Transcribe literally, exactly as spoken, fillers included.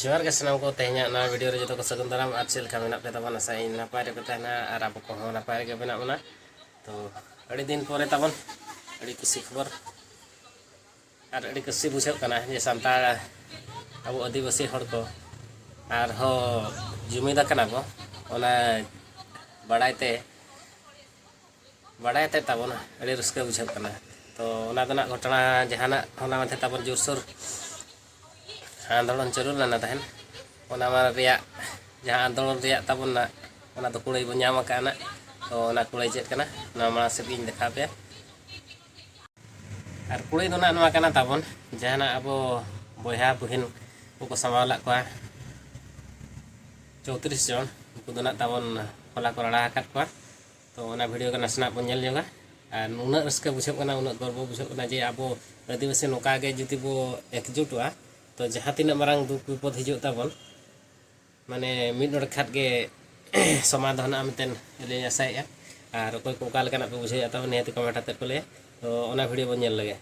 ᱡᱚᱦᱟᱨ ᱜᱮ ᱥᱟᱱᱟᱢ ᱠᱚ᱾ ᱛᱮᱦᱮᱧᱟᱜ ᱱᱚᱣᱟ ᱵᱷᱤᱰᱤᱭᱳ ᱨᱮ ᱡᱚᱛᱚ ᱠᱚ ᱥᱟᱹᱜᱩᱱ ᱫᱟᱨᱟᱢ᱾ ᱟᱨ ᱪᱮᱫ ᱞᱮᱠᱟ ᱢᱮᱱᱟᱜ ᱯᱮ ᱛᱟᱵᱚᱱ? ᱟᱥᱟᱭᱟᱹᱧ ᱱᱟᱯᱟᱭ ᱨᱮᱯᱮ ᱛᱟᱦᱮᱱᱟ ᱟᱨ ᱟᱵᱚ ᱠᱚᱦᱚᱸ ᱱᱟᱯᱟᱭ ᱨᱮᱜᱮ ᱢᱮᱱᱟᱜ ᱵᱚᱱᱟ᱾ ᱛᱚ ᱟᱹᱰᱤ ᱫᱤᱱ ᱯᱚᱨᱮ ᱛᱟᱵᱚᱱ ᱟᱹᱰᱤ ᱠᱩᱥᱤ ᱠᱷᱚᱵᱚᱨ ᱟᱨ ᱟᱹᱰᱤ ᱠᱩᱥᱤ ᱵᱩᱡᱷᱟᱹᱜ ᱠᱟᱱᱟ ᱡᱮ ᱥᱟᱱᱛᱟᱲ ᱟᱵᱚ ᱟᱹᱫᱤᱵᱟᱹᱥᱤ ᱦᱚᱲ ᱠᱚ ᱟᱨᱦᱚᱸ ᱡᱩᱢᱤᱫ ᱟᱠᱟᱱᱟ ᱵᱚ, ᱚᱱᱟ ᱵᱟᱲᱟᱭ ᱛᱮ ᱵᱟᱲᱟᱭ ᱛᱮ ᱛᱟᱵᱚᱱ ᱟᱹᱰᱤ ᱨᱟᱹᱥᱠᱟᱹ ᱵᱩᱡᱷᱟᱹᱜ ᱠᱟᱱᱟ᱾ ᱛᱚ ᱚᱱᱟ ᱫᱚ ᱱᱟᱜ ᱜᱷᱚᱴᱚᱱᱟ ᱡᱟᱦᱟᱱᱟᱜ ᱦᱚᱞᱟ ᱢᱟᱫᱷᱮᱨ ᱛᱟᱵᱚᱱ ᱡᱳᱨᱥᱳᱨ ᱟᱱᱫᱳᱲᱚᱱ ᱪᱟᱹᱞᱩ ᱞᱮᱱᱟ ᱛᱟᱦᱮᱸᱫ, ᱚᱱᱟ ᱢᱟ ᱨᱮᱭᱟᱜ ᱡᱟᱦᱟᱸ ᱟᱱᱫᱳᱲᱚᱱ ᱨᱮᱭᱟᱜ ᱛᱟᱵᱚᱱ ᱱᱟᱜ, ᱚᱱᱟ ᱫᱚ ᱠᱩᱲᱟᱹᱭ ᱵᱚᱱ ᱧᱟᱢ ᱟᱠᱟᱫᱼᱟ ᱱᱟᱜ᱾ ᱛᱚ ᱚᱱᱟ ᱠᱩᱲᱟᱹᱭ ᱪᱮᱫ ᱠᱟᱱᱟ, ᱱᱚᱣᱟ ᱢᱟᱲᱟᱝ ᱥᱮᱫ ᱜᱤᱧ ᱫᱮᱠᱷᱟᱣ ᱯᱮᱭᱟ᱾ ᱟᱨ ᱠᱩᱲᱟᱹᱭ ᱫᱚ ᱱᱟᱜ ᱱᱚᱣᱟ ᱠᱟᱱᱟ ᱛᱟᱵᱚᱱ, ᱡᱟᱦᱟᱱᱟᱜ ᱟᱵᱚ ᱵᱚᱭᱦᱟ ᱵᱩᱦᱤᱱ ᱠᱚᱠᱚ ᱥᱟᱢᱵᱟᱣ ᱞᱮᱫ ᱠᱚᱣᱟ ᱪᱳᱛᱨᱤᱥ ᱡᱚᱱ, ᱩᱱᱠᱩ ᱫᱚ ᱱᱟᱜ ᱛᱟᱵᱚᱱ ᱦᱚᱞᱟ ᱠᱚ ᱨᱟᱲᱟ ᱟᱠᱟᱫ ᱠᱚᱣᱟ᱾ ᱛᱚ ᱚᱱᱟ ᱵᱷᱤᱰᱤᱭᱳ ᱜᱮ ᱱᱟᱥᱮᱱᱟᱜ ᱵᱚᱱ ᱧᱮᱞ ᱧᱚᱜᱟ᱾ ᱟᱨ ᱱᱩᱱᱟᱹᱜ ᱨᱟᱹᱥᱠᱟᱹ ᱵᱩᱡᱷᱟᱹᱜ ᱠᱟᱱᱟ, ᱩᱱᱟᱹᱜ ᱜᱚᱨᱵᱚ ᱵᱩᱡᱷᱟᱹᱜ ᱠᱟᱱᱟ ᱡᱮ ᱟᱵᱚ ᱟᱹᱫᱤᱵᱟᱹᱥᱤ ᱱᱚᱝᱠᱟ ᱜᱮ ᱡᱩᱫᱤ ᱵᱚ ᱮᱠᱡᱩᱴᱚᱜᱼᱟ, ᱛᱚ ᱡᱟᱦᱟᱸ ᱛᱤᱱᱟᱹᱜ ᱢᱟᱨᱟᱝ ᱫᱩᱠ ᱵᱤᱯᱚᱫ ᱦᱤᱡᱩᱜ ᱛᱟᱵᱚᱱ, ᱢᱟᱱᱮ ᱢᱤᱫ ᱰᱚᱸᱰᱮ ᱠᱷᱟᱱ ᱜᱮ ᱥᱚᱢᱟᱫᱷᱟᱱᱚᱜᱼᱟ ᱢᱮᱱᱛᱮ ᱞᱤᱧ ᱟᱥᱟᱭᱮᱫᱼᱟ᱾ ᱟᱨ ᱚᱠᱚᱭ ᱠᱚ ᱚᱠᱟ ᱞᱮᱠᱟᱱᱟᱜ ᱯᱮ ᱵᱩᱡᱷᱟᱹᱣᱮᱫᱼᱟ ᱛᱟᱵᱚᱱ, ᱱᱤᱦᱟᱹᱛ ᱠᱚᱢᱮᱱᱴ ᱟᱛᱮᱫ ᱠᱚ ᱞᱟᱹᱭᱟ᱾ ᱛᱚ ᱚᱱᱟ ᱵᱷᱤᱰᱤᱭᱳ ᱵᱚᱱ ᱧᱮᱞ ᱞᱮᱜᱮ᱾